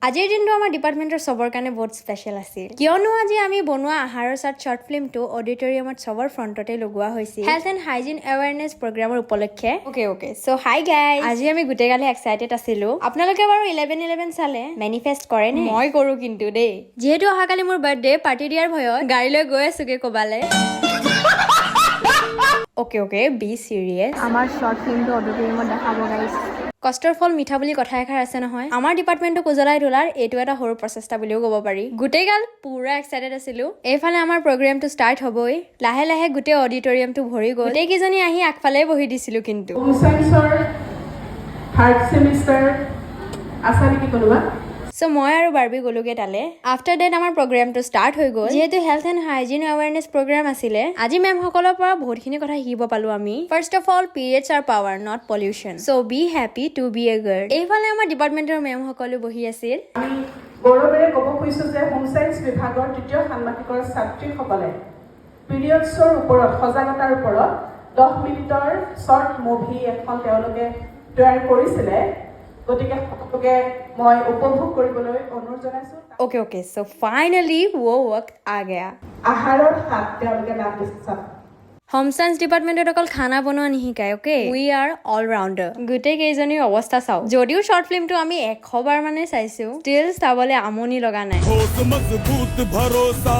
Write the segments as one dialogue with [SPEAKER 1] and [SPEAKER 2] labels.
[SPEAKER 1] আজিৰ দিনটো আমাৰ ডিপাৰ্টমেণ্টৰ চবৰ কাৰণে বহুত স্পেচিয়েল আছিল, কিয়নো আজি আমি বনোৱা আহাৰৰ স্বাদ শ্বৰ্ট ফিল্মটো অডিটৰিয়ামত চবৰ ফ্ৰণ্টতে লগোৱা হৈছিল, হেল্থ এণ্ড হাইজিন এৱেৰনেছ প্ৰগ্ৰামৰ উপলক্ষে। Okay, so hi guys, আজি আমি গোটেইগালে এক্সাইটেড আছিলো। আপোনালোকে বাৰু 11/11 চালে মেনিফেষ্ট কৰে নে? মই কৰো কিন্তু দেই। যিহেতু অহাকালি মোৰ বাৰ্থডে, পাৰ্টি দিয়াৰ ভয়ত গাড়ী লৈ গৈ আছোগে ক'বালে। Okay, be serious.
[SPEAKER 2] আমাৰ শ্বৰ্ট ফিল্মটো অডিটৰিয়ামত দেখাব গাইছ।
[SPEAKER 1] কষ্টৰ ফল মিঠা বুলি কথা এষাৰ আছে নহয়। আমাৰ ডিপাৰ্টমেণ্টটোক উজ্বলাই তোলাৰ এইটো এটা সৰু প্ৰচেষ্টা বুলিও ক'ব পাৰি। গোটেইগাল পুৰা এক্সাইটেড আছিলো। এইফালে আমাৰ প্ৰগ্ৰেমটো ষ্টাৰ্ট হ'বই, লাহে লাহে গোটেই অডিটৰিয়ামটো ভৰি গ'ল। গোটেইকেইজনী আহি আগফালে বহি দিছিলো কিন্তু।
[SPEAKER 3] হোম চায়েন্সৰ থাৰ্ড ছেমিষ্টাৰ আছা নেকি কোনোবা?
[SPEAKER 1] চ' মই আৰু বাৰ্বি গ'লোগে তালে। আফটাৰ that আমাৰ প্ৰগ্ৰেমটো ষ্টাৰ্ট হৈ গ'ল। যিহেতু health and hygiene awareness program আছিলে, আজি মেমসকলৰ পৰা বহুতখিনি কথা শিকিব পালো আমি। First of all, periods are power, not pollution, so be happy to be a girl. এইফালে আমাৰ ডিপাৰ্টমেণ্টৰ মেমসকলো বহি আছিল।
[SPEAKER 3] আমি গৌৰৱেৰে ক'ব খুজিছোঁ যে হোম চায়েন্স বিভাগৰ তৃতীয় ষান্মাসিকৰ ছাত্ৰীসকলে পিৰিয়ডছৰ ওপৰত সজাগতাৰ ওপৰত 10 মিনিটৰ শ্বৰ্ট মুভি এখন তেওঁলোকে তৈয়াৰ কৰিছিলে। গতিকে সকলোকে মই উপভোগ কৰিবলৈ অনুৰোধ জনাইছোঁ।
[SPEAKER 1] Okay, so finally वो वक्त आ गया।
[SPEAKER 3] আহাৰৰ স্বাদ তেওঁলোকে নাম দিছে।
[SPEAKER 1] হোম চায়েন্স ডিপাৰ্টমেণ্টত অকল খানা বনোৱা নিশিকায়, okay? We are all rounder. গোটেই কেইজনীৰ অৱস্থা চাওঁ। যদিও শ্বৰ্ট ফিল্মটো আমি 100 বাৰ মানে চাইছো, ষ্টিল চাবলৈ আমনি লগা নাই।
[SPEAKER 4] ठोस मजबूत भरोसा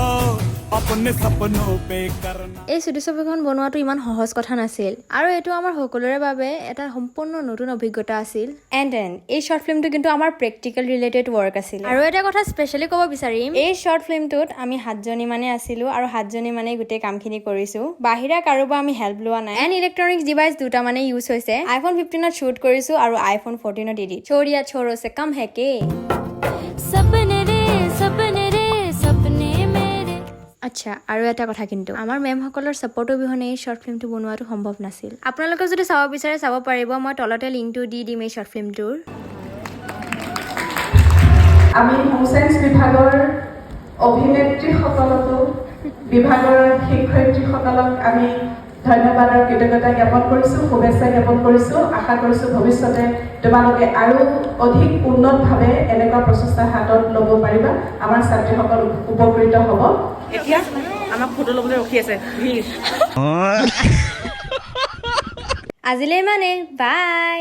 [SPEAKER 4] अपने सपनों पे करना।
[SPEAKER 1] এই চুটি ছবিখন বনোৱাটো ইমান সহজ কথা নাছিল আৰু এইটো আমাৰ সকলোৰে বাবে এটা সম্পূৰ্ণ নতুন অভিজ্ঞতা আছিল। এণ্ড then এই শ্বৰ্ট ফিল্মটো কিন্তু আমাৰ প্ৰেক্টিকেল ৰিলেটেড ৱৰ্ক আছিল। আৰু এটা কথা স্পেচিয়েলি ক'ব বিচাৰিম, এই শ্বৰ্ট ফিল্মটোত আমি সাতজনী মানে আছিলো আৰু সাতজনী মানে গোটেই কামখিনি কৰিছো। বাহিৰা কাৰোবাৰ আমি হেল্প লোৱা নাই। এণ্ড ইলেক্ট্ৰনিক্স ডিভাইচ দুটা মানে ইউজ হৈছে। আইফোন 15ত শ্বুট কৰিছো আৰু আইফোন 14ত এডিট। छोरियां छोरों से कम है के?
[SPEAKER 5] सपने रे, सपने रे, सपने मेरे।
[SPEAKER 1] আচ্ছা, আৰু এটা কথা কিন্তু, আমাৰ মেমসকলৰ ছাপৰ্ট অবিহনে এই শ্বৰ্ট ফিল্মটো বনোৱাটো সম্ভৱ নাছিল। আপোনালোকে যদি চাব বিচাৰে, চাব পাৰিব। মই তলতে লিংকটো দি দিম এই শ্বৰ্ট ফিল্মটোৰ।
[SPEAKER 3] আমি হোম চায়েন্স বিভাগৰ অভিনেত্ৰীসকলকো, বিভাগৰ শিক্ষয়িত্ৰীসকলক আমি ধন্যবাদ আৰু কৃতজ্ঞতা জ্ঞাপন কৰিছোঁ, শুভেচ্ছা জ্ঞাপন কৰিছোঁ। আশা কৰিছোঁ ভৱিষ্যতে তোমালোকে আৰু অধিক উন্নতভাৱে এনেকুৱা প্ৰচেষ্টা হাতত ল'ব পাৰিবা, আমাৰ ছাত্ৰীসকল উপকৃত হ'ব।
[SPEAKER 6] এতিয়া আমাক ফটো ল'বলৈ ৰখি আছে ভিৰ।
[SPEAKER 1] আজিলৈ মানে বাই।